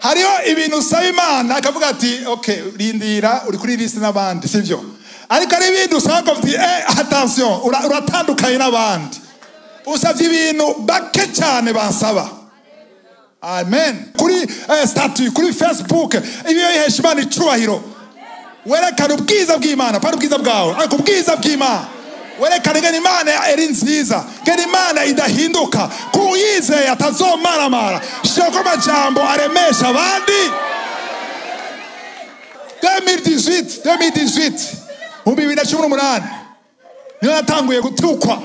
Hariho ibintu usaba Imana akavuga ati okay, rindira uri kuri liste n'abandi, sivyo? Ariko ari ibintu usaba akavuga ati attention, uratandukanye n'abandi. Usavye ibintu bake cyane bansaba. Amen. Kuri statut, kuri Facebook, ibiyo ihesha Imana icubahiro. Werekana ubwiza bw'Imana, pana ubwiza bwawe, ariko ubwiza bw'Imana. Werekana ingene Imana ari nziza, ingene Imana idahinduka, kuyizeye atazomaramara. Shirako amajambo aremesha abandi. 2018, mu 2018, niho natanguye gutukwa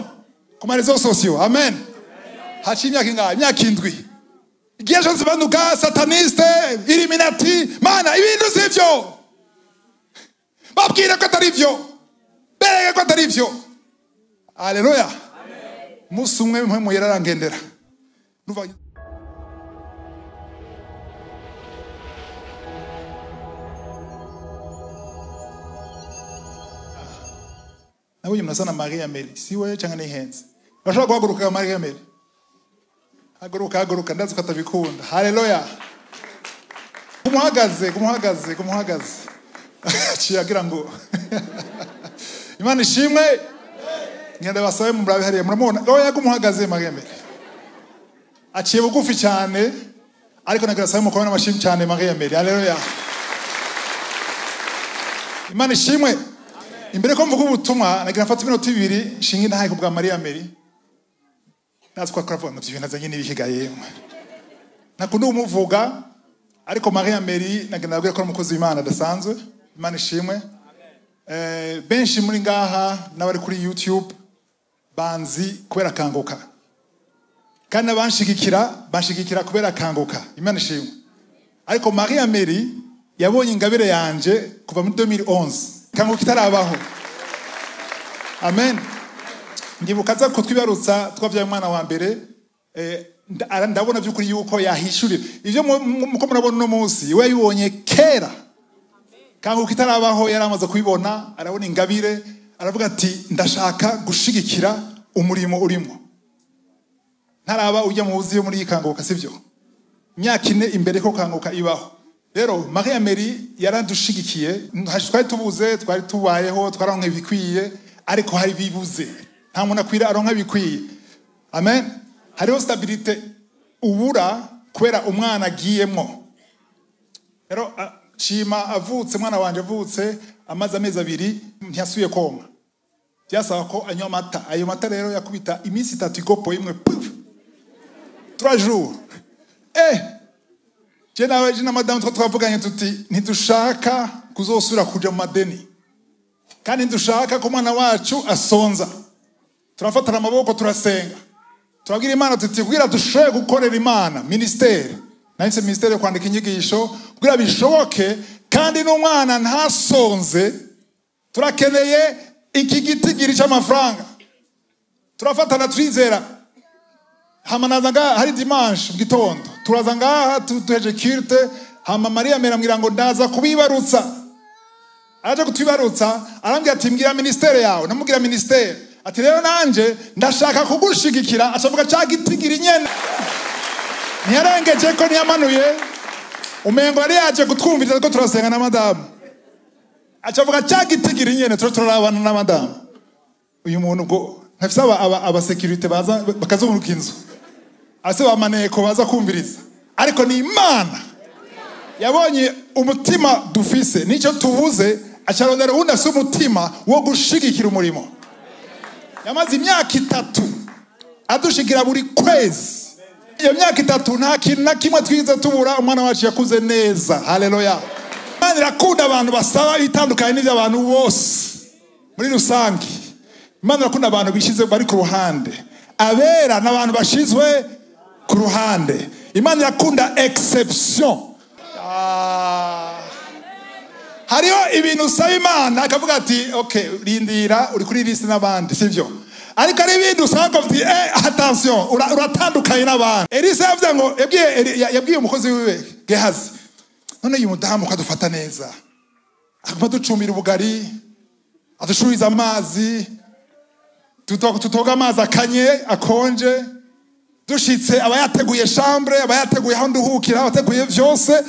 ku ma réseaux sociaux. Amen. Haciye imyaka ingahe? Imyaka 7. Igihe cyose banduka sataniste, illuminati, mana ibintu sivyo. Babwire ko atari vyo. Bereke ko atari vyo. Haleluya. Musi umwe mpwe yararangendera. Nuva nabonye mnasana Maria Mary, siwe cyangwa ni henze. Bashobora guhaguruka Maria Mary. Haguruka, haguruka, ndazi ko atabikunda. Haleluya. Kumuhagaze, kumuhagaze, kumuhagaze. Ciyagira ngo Imana ishimwe. Ngenda basabe murabe hariya muramubona. Oya kumuhagaze Maria Mary. Aciye bugufi cyane ariko nagira sabe mukobana amashimwe cyane Maria Mary. Haleluya. Imana ishimwe. Imbere ko mvuga ubutumwa nagira mfata iminota 2 nshinga intahe kubwa Maria Mary. Natwe twakora ngo ibintu azanye n'ibihigaye. Nakunda umuvuga ariko Maria Mary nagira nabwira ko umukozi w'Imana adasanzwe. Imana ishimwe. Benshi muri ngaha n'abari kuri YouTube banzi kubera Kanguka. Kandi abanshigikira banshigikira kubera Kanguka. Imana ishimwe. Ariko Maria Mary yabonye ingabire yanje kuva muri 2011. Kanguka itarabaho. Amen. Ndibuka aza kutwibarutsa twavyaye umwana wa mbere, ndabona by'ukuri yuko yahishurira ivyo muko murabona uno munsi, we yabibonye kera. Kanguka itarabaho yaramaze kubibona, arabona ingabire, aravuga ati ndashaka gushigikira umurimo urimo. Ntaraba ujya mu wuzi yo muri Kanguka, sivyo? Imyaka 4 imbere ko Kanguka ibaho. Rero Maria Mary yaradushigikiye, twari tubuze, twari tubayeho, twararonka ibikwiye, ariko hari bibuze. Nta muntu akwira aronka bikwiye. Amen. Hariho stabilité ubura kubera umwana agiyemwo. Rero Shima avutse, umwana wanje avutse amaze amezi 2 ntiyasuye konka. Byasaba ko anywa amata. Ayo mata rero yakubita iminsi 3 ikopo imwe. 3 jours. Je nawe je na madame twavuganye tuti ntidushaka kuzosubira kuja mu madeni. Kandi ntidushaka ko umwana wacu asonza. Turafatana amaboko turasenga. Turabwira Imana tuti kugira dushoboye gukorera Imana ministere. Nahise ministere yo kwandika inyigisho kugira bishoboke kandi n'umwana ntasonze, turakeneye iki gitigiri cy'amafaranga. Turafatana turizera. Hama naza ngaha hari dimanche mu gitondo. Turaza ngaha tuheje culte, hama Maria Mary ambwira ngo ndaza kubibarutsa. Araje kutubibarutsa, arambwira ati mbwira ministere yawe. Namubwira ministere. Ati rero nanje ndashaka kugushigikira, acavuga ca gitigiri nyene. Ntiyarengeje ko ntiyamanuye, umengo yari yaje kutwumviriza ko turasenga na madamu. Acavuga ca gitigiri nyene, turabana na madamu. Uyu muntu ngo ntafise aba security baza bakazunguruka inzu. Ase bamaneko baza kumviriza. Ariko ni Imana yabonye umutima dufise, nico tubuze, acarondera uwundi afise umutima wo gushigikira umurimo. Yamaze imyaka 3 adushigira buri kwezi. Iyo myaka 3 nta kintu na kimwe twize tubura, umwana wacu yakuze neza. Haleluya. Imana irakunda abantu basaba itandukanye n'iby'abantu bose muri rusange. Imana irakunda abantu bishize bari ku ruhande. Abera n'abantu bashizwe ku ruhande. Imana irakunda exception. Hariho ibintu usaba Imana akavuga ati okay, rindira uri kuri liste n'abandi, sivyo? Ariko ari ibintu usaba akavuga ati attention, uratandukanye n'abandi. Elisa yavuze ngo yabwiye umukozi wiwe Gehazi, none uyu mudamu kadufata neza, aguma ducumira ubugari, adushuriza amazi, tutoga amazi akanye akonje, Dushitse aba yateguye chambre, aba yateguye aho nduhukira, aba yateguye vyose.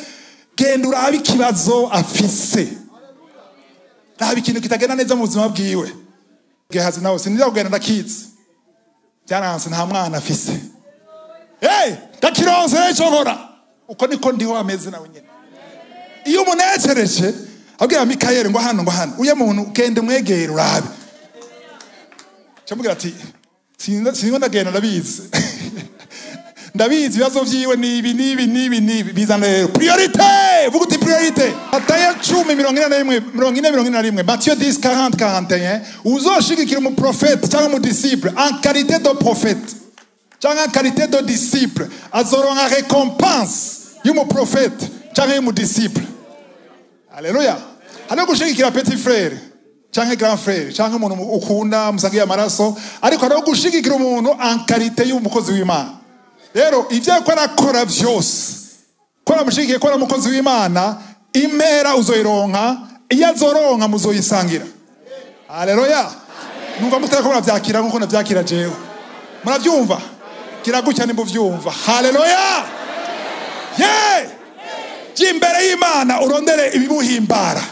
Genda urabe ikibazo afise, raba ikintu kitagenda neza mu buzima bwiwe. Gehazi nawe sinzi kugenda ndakizi, byaranse, nta mwana afise. Hey, ndakironse rero ico nkora. Uko niko ndiho ameze nawe nyene. Iyo umunezereje abwira Mikayeli ngo hano, ngo hano uye muntu genda umwegere urabe. Camubwira ati sinzi ndagenda, ndabizi ndabizi ibibazo vyiwe nibi nibi nibi nibi, bizana rero priorité. Vuga uti priorité. Matayo 10:41, 40:41, Matthieu 10 40 41. Uzoshigikira umuprofete cyangwa umudisciple en qualité de prophète cyangwa en qualité de disciple, azoronka récompense y'umuprofete cyangwa y'umudisciple. Alléluia. Hano gushigikira petit frère cyangwa grand frère cyangwa umuntu ukunda musangiye amaraso, ariko hariho gushigikira umuntu en qualité y'umukozi w'Imana. Rero ivyo ariko arakora vyose, ko aramushigikiye ko ari umukozi w'Imana, impera uzoyironka, iyo azoronka muzoyisangira. Haleluya. Numva mutariko muravyakira nkuko navyakira jewe. Muravyumva? Kiragutya nimba uvyumva. Haleluya. Ye! Jya imbere y'Imana urondere ibimuhimbara,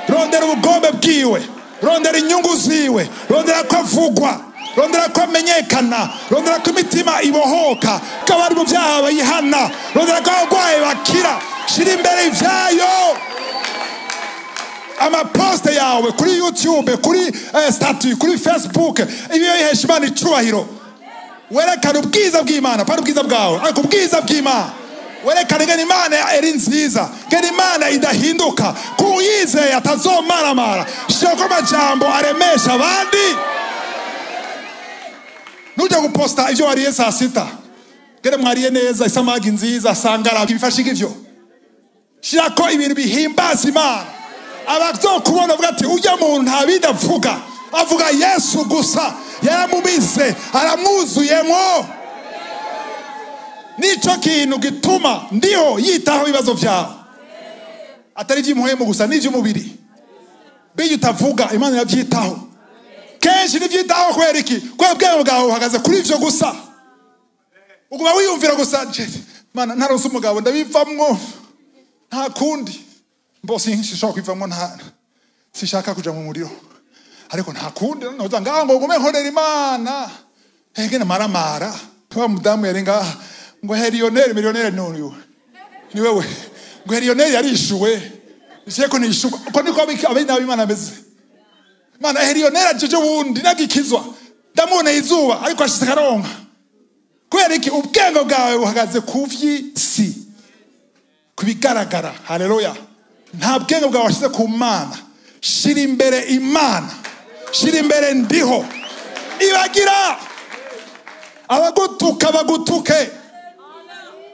rondera ubugombe bwiwe, rondera inyungu ziwe, rondera ko avugwa, rondera ko amenyekana, rondera ko imitima ibohoka, ko abari mu byaha bayihana, rondera ko abarwayi bakira. Shira imbere ivyayo. Amaposte yawe kuri YouTube, kuri statut, kuri Facebook, ibiyo bihesha Imana icubahiro. Werekana ubwiza bw'Imana, pana ubwiza bwawe, ariko ubwiza bw'Imana. Werekana ingene Imana ari nziza, ingene Imana idahinduka, ko uyizeye atazomaramara. Shirako amajambo aremesha abandi. Nujya guposta ivyo wariye saa sita, ngene mwariye neza, isamagi nziza, sangara, bifashe ivyo. Shirako ibintu bihimbaza Imana. Abazokubona bavuga ati ujya muntu nta bindi avuga, avuga Yesu gusa, yaramumize, aramwuzuyemwo. Nico kintu gituma ndiho yitaho ibibazo vyawe, atari ivy'umuhemu gusa, n'ivy'umubiri. Bijya utavuga Imana iravyitaho. Kenshi ntivyitaho kubera iki? Kubera ubwenge bwawe buhagaze kuri ivyo gusa. Uguma wiyumvira gusa, Mana ntaronse umugabo ndabivamwo, nta kundi, mbo sinshobora kwivamwo, nta sinshaka kuja mu muriro, ariko nta kundi noza ngaho ngo ngume nkorera Imana. Ngene maramara wa mudamu yari ngaha ngo herioneri milioneri none ni wewe, ngo herioneri yarishuwe, seko nishuka. Uko niko abina b'Imana bameze. Mana herioneri ajeje wundi nagikizwa, ndamubona izuba ariko ashitse karonka. Kubera iki? Ubwenge bwawe buhagaze ku vy'isi, ku bigaragara. Haleluya. Nta bwenge bwawe washize ku Mana. Shira imbere Imana, shira imbere ndiho. Ibagira abagutuka bagutuke,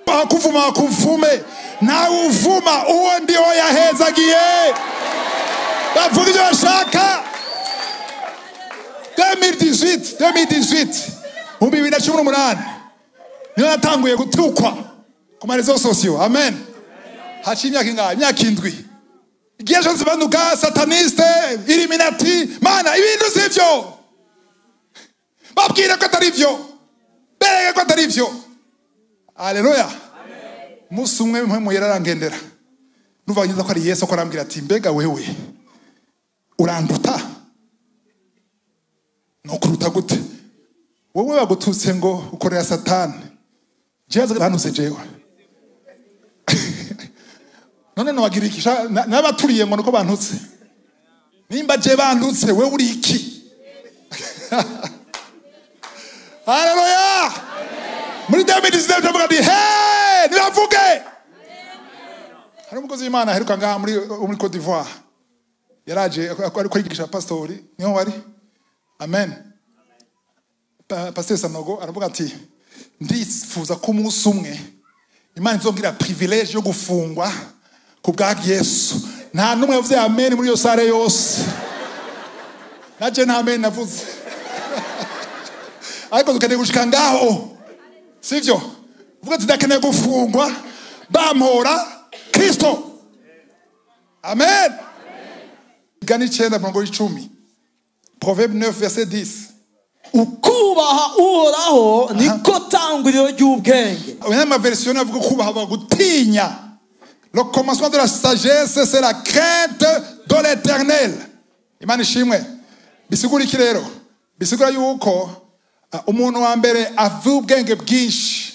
bakuvuma bakuvume, nawe uvuma uwo ndiho yahezagiye. Bavuga ibyo bashaka. 2018 mu 2018 niho natanguye gutukwa ku ma réseaux sociaux. Amen. Haciye imyaka ingahe? Imyaka 7. Igihe cyose banduka sataniste, illuminati, Mana ibintu sivyo. Babwire ko atari vyo, bereke ko atari vyo. Haleluya. Musi umwe mpemu yararangendera, numva ngiza ko ari Yesu, ko arambwira ati mbega wewe uranduta? Nokuruta gute? Wowe bagututse ngo ukorera Satani, jewe banutse jewe. None nowagira iki? N'abaturiye ngo nuko bantutse. Nimba je bantutse, wewe uri iki? Haleluya. Muri 2019 ndavuga nti hey, nibavuge. Hari umukozi w'Imana aheruka ngaha muri Cote d'Ivoire, yaraje ariko yigisha pastori, niho wari. Amen. Pasteur Sanogo aravuga ati ndifuza ko umunsi umwe Imana izongira privilege yo gufungwa ku bwa Yesu. Nta numwe yavuze amen muri iyo sare yose. Naje nta amen navuze. Ariko dukeneye gushika ngaho, sivyo? Vuga ati ndakeneye gufungwa bampora Kristo. Amen. Gani 9:10. Proverbe 9 verset 10. Ukubaha Uhoraho niko tanguriro ry'ubwenge. Ama version avuga kubaha gutinya. Le commencement de la sagesse, c'est la crainte de l'Éternel. Imana ishimwe. Bisigura iki rero? Bisigura yuko umuntu wa mbere avuga ubwenge bwinshi.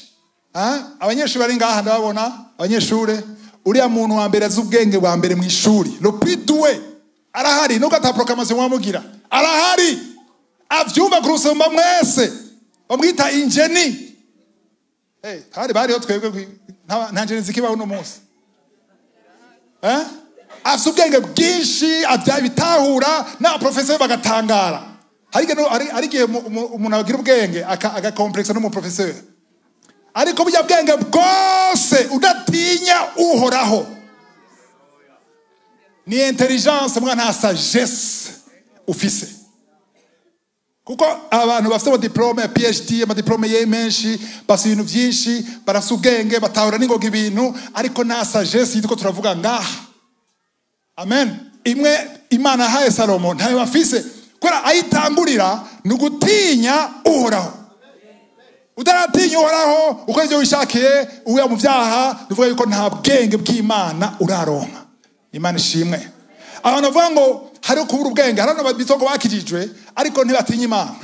Abanyeshuri bari ngaha ndababona, abanyeshuri, uriya muntu wa mbere azi ubwenge bwa mbere mu ishuri. Le plus doué arahari, nubwo ata proclamation wamugira. Arahari. Avyumva kurusumba mwese. Bamwita ingeni. Hey, hari bariho twebwe nta ngeni zikibaho no munsi. Afite ubwenge bwinshi, abyabitahura na professeur bagatangara. Hari igihe umuntu agira ubwenge agakomplexa no mu professeur. Ariko burya bwenge bwose udatinya Uhoraho, ni intelligence mwa nta sagesse ufise. Kuko abantu bafite ama diplome ya PhD, ama diplome ye menshi, bafite ibintu byinshi, barafite ubwenge, batahura n'ingoga ibintu, ariko nta sagesse yitwa turavuga ngaha. Amen. Imwe Imana yahaye Salomo ntayo bafise, kubera ayitangurira ni ugutinya Uhoraho. Utaratinya Uhoraho ukora ibyo wishakiye, uya mu byaha, bivuga yuko nta bwenge bw'Imana uraronka. Imana ishimwe. Abantu bavuga ngo hari kubura ubwenge, hari abantu bitwa ngo bakijijwe ariko ntibatinya Imana.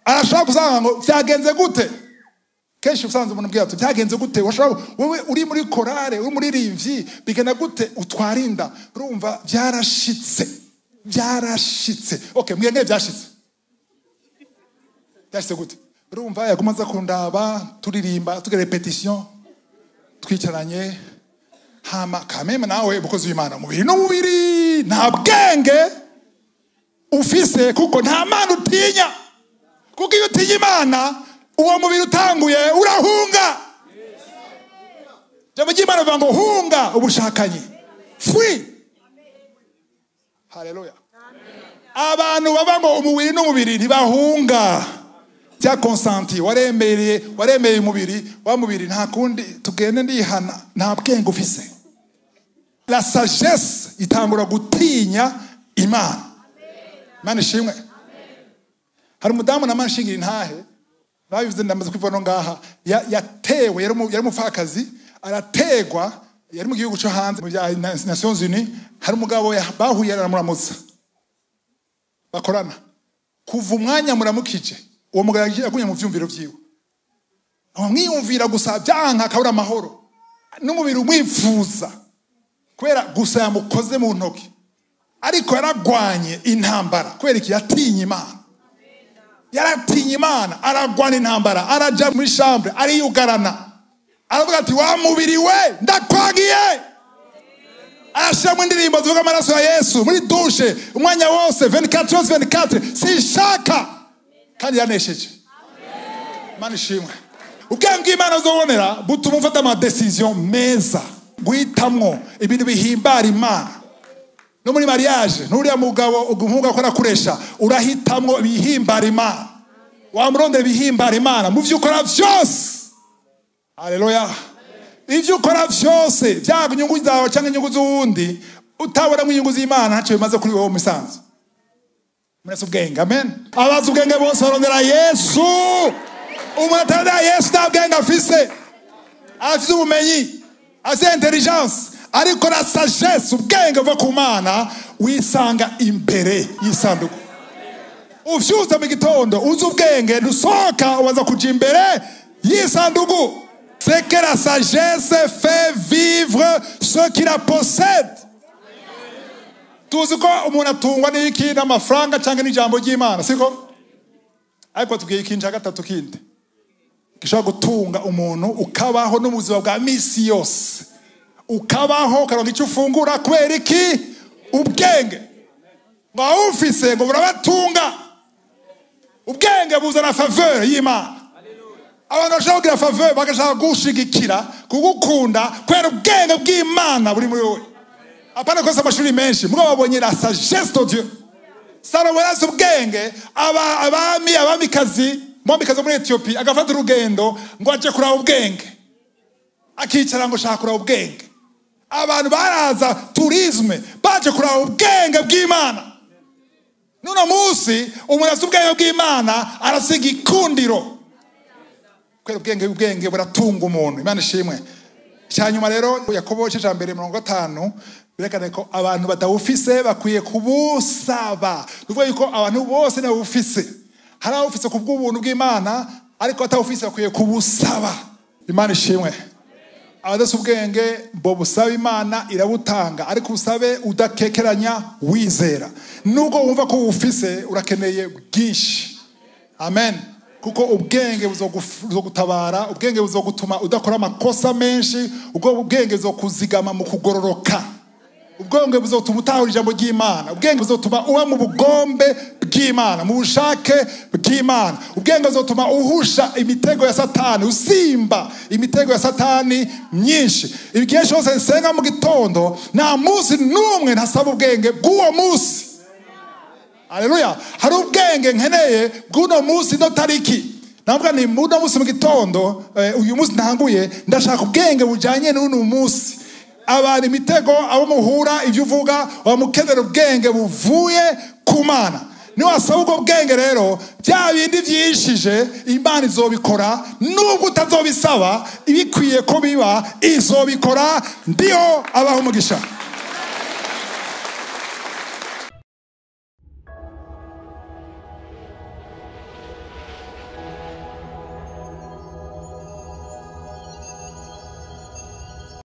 Arashobora gusanga ngo byagenze gute? Kenshi usanze umuntu ubwira ati byagenze gute? Washobora wewe uri muri chorale, uri muri rimvyi, bigenda gute utwarinda? Urumva byarashitse. Byarashitse. Okay, mwenge byashitse. Byashitse gute? Urumva yagumaza kundaba, turirimba, tugira repetition, twicaranye. Hama kameme nawe bukozi w'Imana, umubiri n'umubiri nta bwenge ufise, kuko nta Mana utinya. Kuko iyo utinya Imana, uwo mubiri utanguye urahunga. Jambo ry'Imana rivuga ngo hunga ubushakanyi, free. Haleluya. Abantu bava ngo umubiri n'umubiri ntibahunga. Bya consenti, waremeye umubiri, wa mubiri nta kundi tugende ndihana, nta bwenge ufise. La sagesse itangura gutinya Imana. Imana ishimwe. Hari umudamu namashingira intahe, babivuze ndamaze kwivuga no ngaha, yatewe, yari umupfakazi, arategwa, yari mu gihugu cyo hanze mu bya Nations Unies, hari umugabo bahuye aramuramutsa. Bakorana. Kuva umwanya muramukije, uwo mugabo yagumye mu vyumviro vyiwe. Amwiyumvira gusa byanka akabura amahoro. N'umubiri umwifuza. Kubera gusa yamukoze mu ntoki. Ariko yaragwanye intambara kubera iki? Yatinye Imana. Yaratinye Imana, aragwana intambara, araja muri chambre, ariyugarana. Aravuga ati wa mubiri we ndakwagiye. Arashiramo indirimbo zivuga amaraso ya Yesu muri douche umwanya wose 24/24, sinshaka. Kandi yanesheje. Imana ishimwe. Ubwenge bw'Imana uzobonera butuma ufata ama decision meza, guhitamwo ibintu bihimbara Imana. No muri mariage, nuriya mugabo umuhungu akora kuresha, urahitamwo bihimbara Imana. Wamurondera bihimbara Imana mu byo ukora byose. Haleluya. Ivyo ukora byose, byaba inyungu zawe cyangwa inyungu z'uwundi, utabona mu inyungu z'Imana ntacyo bimaze kuri wowe musanzu. Murese ubwenge, amen. Abazi ubwenge bose barondera Yesu. Umuntu atarondera Yesu nta bwenge afise. Afise ubumenyi, afise intelligence, ariko na sagesse, ubwenge buva ku Mana, wisanga imbere y'isanduku. Uvyuza mu gitondo uzi ubwenge, ntusohoka ubanza kuja imbere y'isanduku. C'est que la sagesse fait vivre ceux qui la possèdent. Tuzi ko umuntu atungwa n'iki? N'amafaranga cyangwa n'ijambo ry'Imana, siko? Ariko tubwiye ikintu cya gatatu kindi gishobora gutunga umuntu ukabaho n'ubuzima bwa misi yose, ukabaho ukaronka icyo ufungura. Kubera iki? Ubwenge. Ngo awufise ngo burabatunga. Ubwenge buzana faveur y'Imana. Abantu bashobora kugira faveur bagashaka gushigikira, kugukunda kubera ubwenge bw'Imana buri muri wowe. Apana kosa amashuri menshi, mugabo babonye la sagesse de Dieu. Salomo yarazi ubwenge, abami, abamikazi, umwamikazi muri Ethiopia agafata urugendo ngo aje kuraba ubwenge. Akicara ngo shaka kuraba ubwenge. Abantu baraza tourisme baje kuraba ubwenge bw'Imana. Nuno munsi umuntu afite ubwenge bw'Imana arasiga ikundiro. Kubera ubwenge buratunga umuntu. Imana ishimwe. Cyanyuma rero Yakobo igice mbere 50 birekane ko abantu batawufise bakwiye kubusaba. Nuvuga yuko abantu bose nabufise. Hari abufise ku bw'ubuntu bw'Imana ariko atawufise bakwiye kubusaba. Imana ishimwe. Abadafise ubwenge bo busaba Imana irabutanga, ariko usabe udakekeranya wizera. Nubwo wumva ko ufise urakeneye bwinshi. Amen. Kuko ubwenge buzogutabara, ubwenge buzogutuma udakora amakosa menshi, ubwo ubwenge buzokuzigama mu kugororoka. Ubwenge buzotuma utahura ijambo ry'Imana, ubwenge buzotuma uba mu bugombe bw'Imana, mu bushake bw'Imana. Ubwenge buzotuma uhusha imitego ya Satani, usimba imitego ya Satani myinshi. Igihe cyose nsenga mu gitondo, nta munsi n'umwe ntasaba ubwenge bw'uwo munsi. Haleluya. Hari ubwenge nkeneye bw'uno munsi no tariki. Navuga ni muno munsi mu gitondo, uyu munsi ntanguye, ndashaka ubwenge bujanye n'uno munsi. Abantu imitego abo muhura ivyo uvuga bamukenera ubwenge buvuye ku Mana. Niwasaba ubwo bwenge rero bya bindi vyishije Imana izobikora, nubwo utazobisaba ibikwiye ko biba izobikora. Ndiho abaho umugisha.